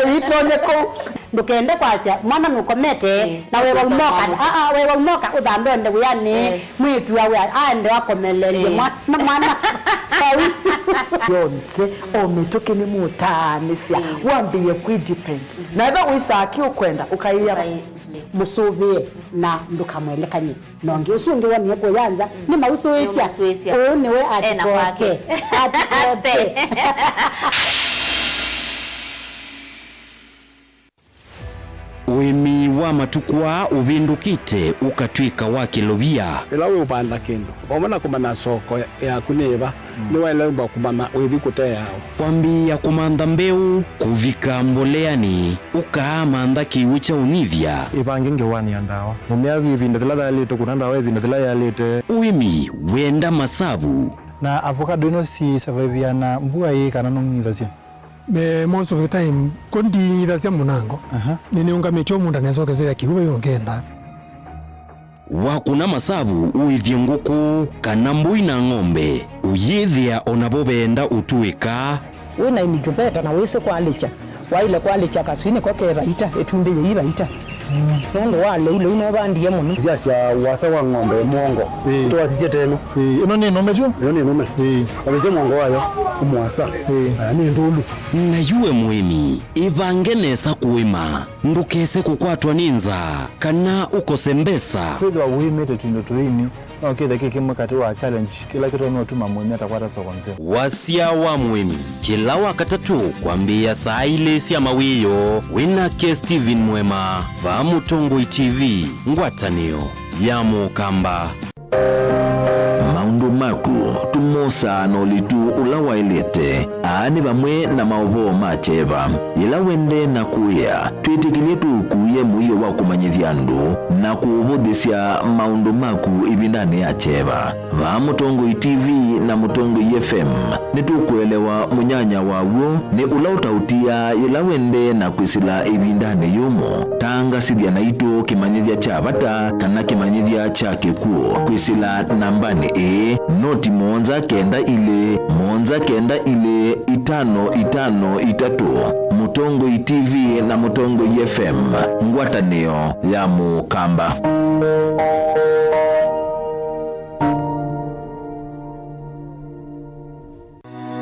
Ĩitonye kũu. Ndũkende kwasya mwana nũkomete, ĩĩ, na wewa ũkosa umoka, kwamũka. Aa, wewa umoka ũthambe ũende wĩanĩ, ĩĩ, mwĩĩtu awe aende akomelelye, ĩĩ, mwa-, na mwana vau. Yonthe, o mĩtũkĩ nĩmũtaanĩsya, ĩĩ, wambĩĩe kwĩ depend. Mhm. Na ethĩwa wĩsaa kĩ ũkwenda, ũkaĩa. Ũkaĩ-, ĩĩ, mũsũvĩe na ndũkamwelekany'e. Na ũngĩ ũsu ũngĩ wonie kũyanza, mm, nĩmausũĩsya. Nĩmausũĩsya. Ũũ nĩwe ena atikoke. Kwake. Atikoke. Ũĩmi wa matukũ aa ũvĩndũkĩte ũkatw'ĩka wa kĩlovia. Ĩla wĩũvanda kĩndũ, vamwe na kũmanya soko yaku nĩ yĩva, mm, nĩwaĩle ũmba kũmanya ũithi kũte yaũ. Kwambĩĩa kũmantha mbeũ, kũvika mboleanĩ, ũkaamantha kĩw'ũ kya ũnyivya. Ĩvange ngewanĩ ya ndawa. Mũmĩa ĩvinda yĩla yaĩlĩte, kũna ndawa ĩvinda yĩla yaĩlĩte. Ũĩmi wenda masavu. Na avocado ĩno si survive na mbua ĩĩ kana nũng'ithasya? Me, most of the time, ko ndinyithasya mũnango. Aha. Nĩnĩũngamĩtye o mũndũ anesokesya kĩw'ũ vai ũngenda. Wakũna masavu ũĩthye ngũkũ kana mbũi na ng'ombe, ũyĩthĩa o navo veenda ũtũĩka. Wĩ na incubator na wĩsĩ kwalĩkya, waĩle kwalĩkya kaswinĩ ko ke vaita, ĩtumbĩ yĩi vaita. Nũndũ wa lĩu, lĩu nũvandie mũno. Nzĩa sya ũasa wa ng'ombe mwongo. Ĩĩ. Tũwasisye teno. Ĩĩ, ĩno nĩ nũme tyo? Ĩno nĩ nũme. Ĩĩ. Wavĩsya mwongo wayo, ũmũasa. Ĩĩ. Aya nĩ ndũlu. Na yu we mũĩmi, ĩvange nesa kũĩma. Ndũkese kũkwatwa nĩ nzaa, kana ũkose mbesa. Kwĩthĩwa ũĩmĩte tũindo tũini, no kĩthe kĩ kĩmwe katĩ wa challenge kĩla kĩtonya ũtuma mũĩmi atakwata soko nzeo. Wasya wa mũĩmi, kĩla Wakatatũ kwambĩĩa saa ilĩ sya mawĩoo, wĩ nake Steven Mwema, vaa Mũtongoi T V, ngwatanĩo ya Mũkamba. Maũndũ maku tũmosaa na ũlitu ũla waĩlĩte. Aa nĩ vamwe na maũvoo ma kyeva. Yĩla wendee na kũĩa, twĩtĩkĩlye tũũkuĩe mũio wa kũmanyĩthya andũ na kũũvũthĩsya maũndũ maku ĩvindanĩ ya kyeva. Vaa Mũtongoi T V na Mũtongoi F M, nĩtũkũelewa mũnyanya wa w'o nĩ ũla ũtaũtiaa yĩla wendee na kwĩsĩla ĩvindanĩ yũmũ. Tangasĩthya naitũ kĩmanyĩthya kya vata kana kĩmanyĩthya kya kĩkw'ũ kwĩsĩla nambanĩ ĩĩ, noti mũonza kenda ilĩ, mũonza kenda ilĩ, itano itano itatũ. Mũtongoi T V na Mũtongoi F M, ngwatanĩo ya Mũkamba.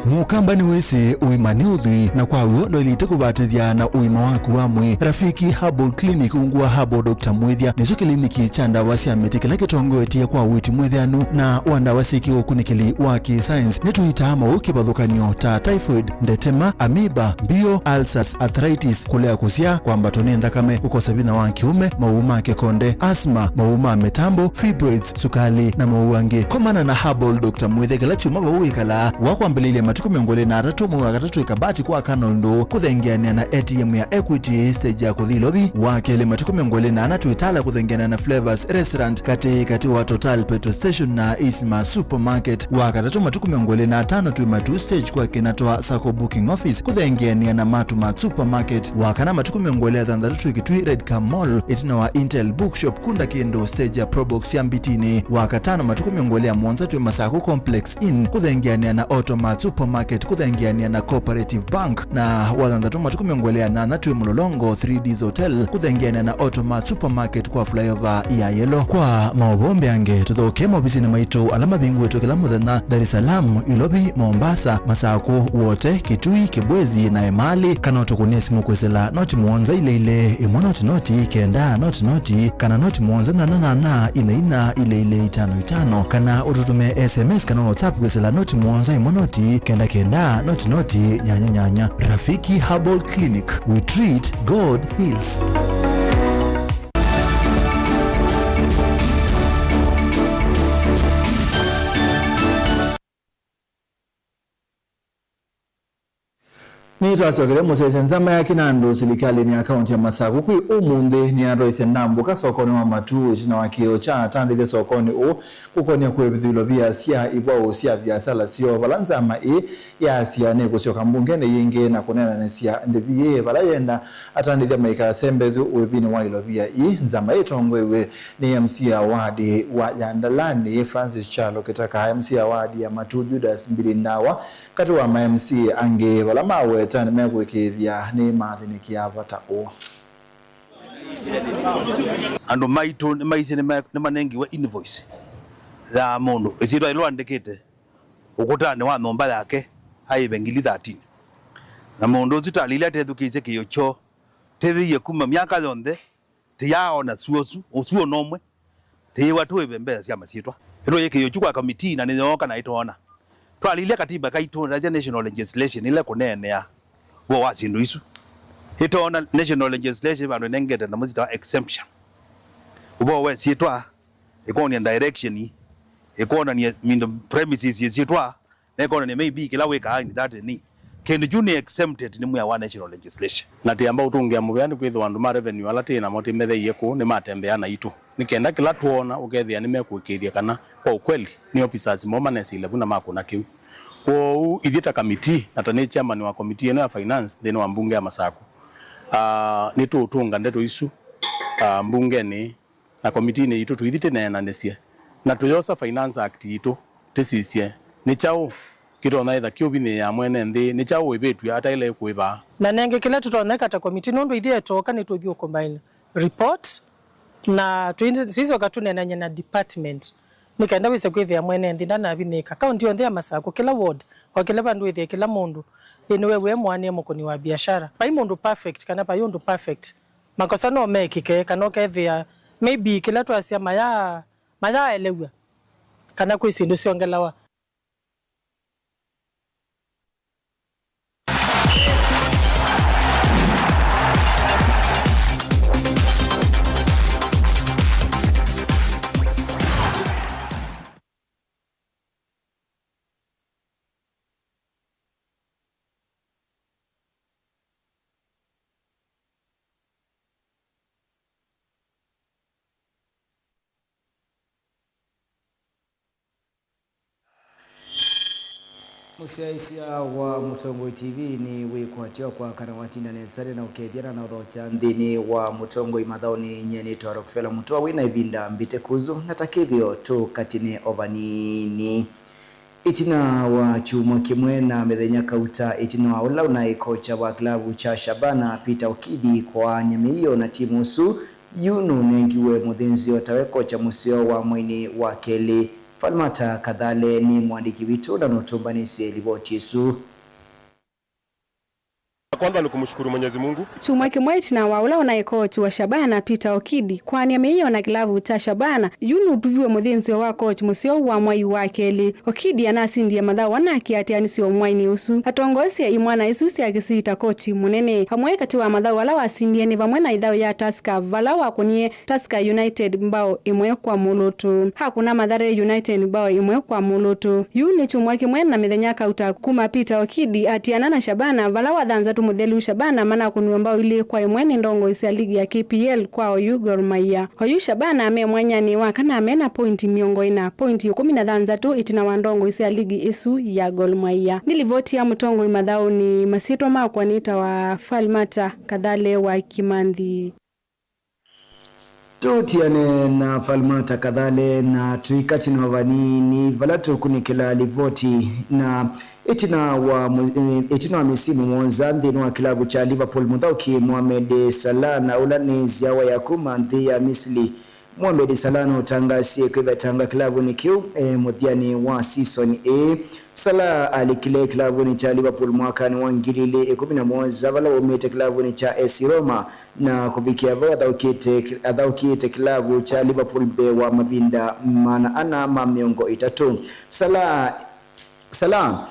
Mũkamba nĩwĩsĩ ũima nĩ ũthwii, na kwa w'o ndwaĩlĩte kũvatĩthya na ũima waku wa mwĩĩ. Rafiki Herbal Clinic, ungu wa Herbal Doctor Mwĩthya, nĩkyo kĩliniki kya ndawa sya mĩtĩ kĩla kĩtongoetye kwa ũiiti mwĩthĩanu na wa ndawa syĩ kĩũkunĩkĩli wa kĩ-science. Nĩtũitaa maũũ kĩvathũkany'o ta typhoid, ndetema, amoeba, mbio, ulcers, arthritis, kũlea kũsyaa, kwambatwa nĩ nthakame, kũkosa vinya wa kĩũme, maũũ ma kĩkonde, asthma, maũũ ma mĩtambo, fibroids, sukali, na maũũ angĩ. Komana na Herbal Doctor Mwĩthya kĩla kyumwa vau wĩkalaa, wa kwambĩlĩlya matukũ mĩongo ĩlĩ na atatũ mwei wa katatũ ĩkabati kwa Canal Ndũ, kũthengeanĩa na A T M ya Equity, stage ya kũthi Ilovi. Wa kelĩ, matukũ mĩongo ĩlĩ na ana twĩ Tala kũthengeanĩa na Flavors Restaurant, katĩ katĩ wa Total Petrol Station na Isma Supermarket. Wa katatũ, matukũ mĩongo ĩlĩ na atano twĩ Matuu stage kwa kĩna twa Sacco Booking Office, kũthengeanĩa na Matu Mart Supermarket. Wa kana, matukũ mĩongo ĩlĩ na thanthatũ twĩ Kitui Red Car Mall, ĩtina wa Intel Bookshop, kunda kĩndũ stage ya Probox ya Mbitinĩ. Wa katano, matukũ mĩongo ĩlĩ na mũonza twĩ Masaku Complex Inn, kũthengeanĩa na Auto Mart Supermarket, kũthengeanĩa na Cooperative Bank. Na wa thanthatũ, matukũ mĩongo ĩlĩ na nyanya twĩ Mlolongo three Ds Hotel, kũthengeanĩa na Auto Mart Supermarket kwa flyover ya Yellow. Kwa maũvoo mbeange, tũthokee maovisinĩ maitũ ala mavingũĩtwe kĩla mũthenya, Dar es Salaam, Ilovi, Mombasa, Masaku, Wote, Kitui, Kibwezi na Emali, kana ũtũkũnĩe simũ kwĩsĩla noti mũonza ilĩ ilĩ, ĩmwe noti noti, kenda noti noti, kana noti mũonza nyanya nyanya, inya inya, ilĩ ilĩ, itano itano, kana ũtũtũmĩe S M S kana WhatsApp kwĩsĩla noti mũonza ĩmwe noti, kenda kenda, noti noti, nyanya nyanya. Rafiki Herbal Clinic, we treat, God heals. Nĩtwasyokethya mũsyaĩĩsya nzama ya kĩnandũ silikalĩnĩ ya kaũntĩ ya Masaku kwĩ ũmũnthĩ nĩyatwaisye ndambũka sokonĩ wa Matuu ĩtina wa kĩĩo kya atandĩthya sokonĩ ũũ kũkonia kũĩvĩthw'a ilovia sya ivaũ sya viasala syoo, vala nzama ĩĩ yaasya nĩkũsyoka mbungenĩ yĩngĩ na kũneenanĩsya ndĩvi ĩĩ vala yenda atandĩthya maikasembethw'e ũĩvinĩ wa ilovia ii. Nzama ĩtongoew'e nĩ M C A wa wadi wa Yandalani, Francis Kyalo Kĩtaka, M C A wa wadi ya Matuu, Judas Mbili Ndawa, katĩ wa ma M C A angĩ, vala maweta nĩmekũĩkĩĩthya nĩmathĩnĩkĩa vata ũũ. Andũ maitũ nĩmaisye nĩma-, nĩmanengiwe invoice ya mũndũ ĩsyĩtwa yĩla ũandĩkĩte ũkũtanĩ wa nyũmba yake aĩve ngili thirteen. Na mũndũ ũsu talĩlya tethukĩĩsye kĩĩo kyoo, tethĩie kuma myaka yonthe, tĩyaaona suo ũsu, ũsuo nomwe, tĩyĩwa tũĩve mbesa sya masyĩtwa. Nĩtũyĩkĩie ũkyu kwa komitii na nĩyooka na ĩtoona. Twalilya katiba kaitũ, nasya national legislation ĩla ĩkũneenea ũvoo wa syĩndũ isu. Ĩtoona national legislation vandũ ĩnengete nyamũ syĩtawa exemption. Ũvoo wa syĩtwa, ĩkonia direction, ĩkonania mindo premises yĩ syĩtwa, na ĩkonania maybe kĩla wĩkaa in that ni. Kĩndũ kyu nĩ exempted nĩ mwĩa wa national legislation. Na tĩamba ũtũngĩa mũvea nĩkwĩthĩwa andũ ma revenue ala tĩ namo tĩmetheie kũu nĩmatembea naitũ. Nĩ kenda kĩla twoona ũkethĩa nĩmekũĩkĩĩthya kana kwa ũkweli nĩ officers moo manesĩile vu na makũna kĩu. Kwoou ithyĩ ta kamitii, na ta nĩ chairman wa komitii ĩno ya finance nthĩnĩ wa mbunge ya Masaku, ah, nĩtũũtũnga ndeto isu, ah, mbungenĩ. Na komitinĩ yitũ tũithi tĩneenanĩsye na tũyosa Finance Act yitũ tĩsisye nĩ kyaũ kĩtonya ĩtha kĩũvinyĩĩa mwene nthĩ, nĩ kyaũ ũĩvĩtw'e ataĩle kũĩva. Na nenge kĩla tũtonyeka ta komitii, nũndũ ithyĩ etooka nĩtũthi ũcombine report na tũi-, tũicoka tũneenany'e na department nĩ kenda wĩse kwĩthĩa mwene nthĩ ndanavinyĩĩka. Kaunti yonthe ya Masaku, kĩla ward, o kĩla vandũ wĩthĩe kĩla mũndũ ĩ nĩwew'e mũanĩe mũkũni wa biashara. Vai mũndũ perfect kana vai ũndũ perfect. Makosa no mekĩke, kana ũkethĩa maybe kĩla twasya maya-, mayaelew'a, kana kwĩ syĩndũ syongelawa. Mũsyaĩĩsya wa Mũtongoi T V nĩ wĩkwatyo kwa kana watinda nesa na ũkethya na ũthokya nthĩnĩ wa Mũtongoi mathaũnĩ. Nyie nĩ Toro Kũfela Mũtũa wĩ na ĩvinda mbite kuzu na takĩthĩo tũkatine o vanini. Ĩtina wa kyumwa kĩmwe na mĩthenya kauta ĩtina wa ũla ũnaĩ kocha wa kĩlavu kya Shabana Peter Okidi kwaany'a mĩio na timu ũsu, yu nũnengiwe mũthĩnzĩo tawe kocha mũseo wa mwainĩ wa kelĩ. Falmata Kathale nĩ mũandĩki witũ na nũtũmbanĩsye livoti ĩsu. Kwanza ni kumshukuru Mwenyezi Mungu. Kyumwa kĩmwe ĩtina wa ũla ũnaĩ kochi wa Shabana Peter Okidi kwaany'a mĩio na kĩlavu kya Shabana, yu nũtuviwe mũthĩnzĩo wa kochi mũseo wa mwai wa kelĩ. Okidi anasindie mathaũ ana kĩatĩanĩsyo mwainĩ ũsu. Atongoesye imwana isu sya kĩsii ta kochi mũnene. Amwe katĩ wa mathaũ ala wasindie nĩ vamwe na ĩthaũ ya Tusker, vala wakũnie Tusker United mbao ĩmwe kwa mũlũtũ. Akũna Mathare United mbao ĩmwe kwa mũlũtũ. Yu nĩ kyumwa kĩmwe na mĩthenya kauta kuma Peter Okidi atiana na Shabana, vala Wathanthatũ mũthelu Shabana manakũniwe mbao ilĩ kwa ĩmwe nĩ ndongoi sya ligi ya K P L kwa oyu Gor Mahia. Oyu Shabana me mwanyanĩ wa kana me na pointi mĩongo ĩna, pointi ĩkũmi na thanthatũ ĩtina wa ndongoi sya ligi ĩsu ya Gor Mahia. Nĩ livoti ya mũtongoi mathaũnĩ, masyĩtwa makwa nĩtawa Falmata Kathale wa Kimanthi. Tũtiane na Falmata Kathale na tũikatino vanini vala tũkunĩkĩla livoti na ĩtina wa mũ-, ĩ-, ĩtina wa mĩsimu mũonza nthĩnĩ wa kĩlavu kya Liverpool, mũthaũki Mohamed Salah na ũla nĩ nzyawa ya kuma nthĩ ya Misili. Mohamed Salah nũtangasie kwĩvetanga kĩlavunĩ kĩu e mũthyanĩ wa season ĩĩ. Salah alikile kĩlavunĩ kya Liverpool mwakanĩ wa ngili ilĩ ĩkũmi na mũonza vala waumĩte kĩlavunĩ kya A S Roma na kũvikĩa vau athaũkĩte, athaũkĩte kĩlavu kya Liverpool mbee wa mavinda maana ana ma mĩongo ĩtatũ. Salah, Salah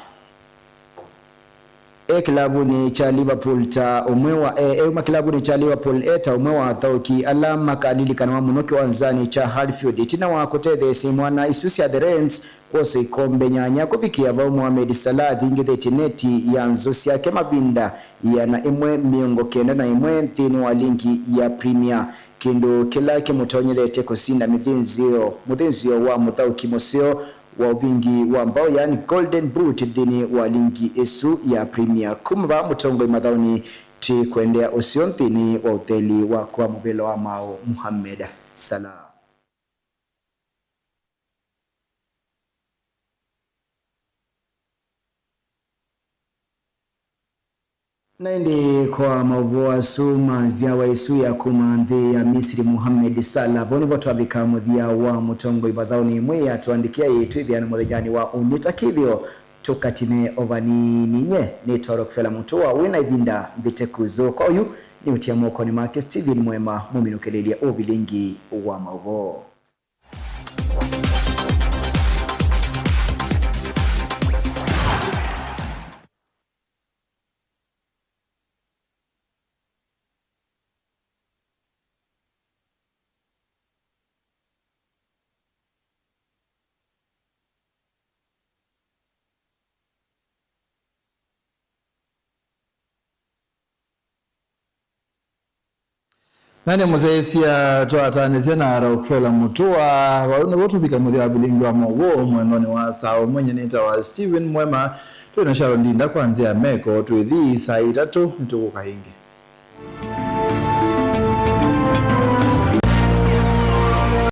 e kĩlavunĩ kya Liverpool ta ũmwe wa, e, euma kĩlavunĩ kya Liverpool e ta ũmwe wa athaũki ala makalilikanwa mũno kĩwanzanĩ kya Anfield. Ĩtina wa kũtetheesya imwana isu sya The Reds kwosa ikombe nyanya kũvikĩa vau, Mohamed Salah avingĩthĩtye neti ya nzũ syake mavinda ĩana ĩmwe mĩongo kenda na ĩmwe nthĩnĩ wa ligi ya Premier, kĩndũ kĩla kĩmũtonyethete kũsinda mĩthĩnzĩo, mũthĩnzĩo wa mũthaũki mũseo wa ũvingi wa mbao, yaani Golden Boot, nthĩnĩ wa ligi ĩsu ya Premier. Kuma vaa mũtongoi mathaũnĩ, twĩkũendea ũseo nthĩnĩ wa ũtheli wakwa mũvĩla wa maũ, Mohamed Salah. Na ĩndĩ kwa maũvoo asu ma nzyawa ĩsu ya kuma nthĩ ya Misiri, Mohamed Salah, vau nĩvo twavika mũthya wa mũtongoi mathaũnĩ. Mwĩĩ atũandĩkĩa ĩĩ twĩthĩane mũthenyanĩ wa ũmũnthĩ ta kĩthĩo tũkatine o vanini. Nyie nĩ Toro Kũfela Mũtũa wĩ na ĩvinda mbite kuzu. Kwa oyu nĩ ũtia mokonĩ make Steven Mwema, mũminũkĩlĩlye ũvilingi wa maũvoo. Na nĩ mũsyaĩĩsya twatanĩsya na Rockefeller Mũtũa, vau nĩvo tũvika mũthya wa vilingi wa maũvoo mwendonĩ wa saa ũmwe. Nyie nĩtawa Steven Mwema, twĩ na Sharon Ndinda kwa nzĩa ya meko. Twĩthi saa itatũ nĩtũkũka ĩngĩ.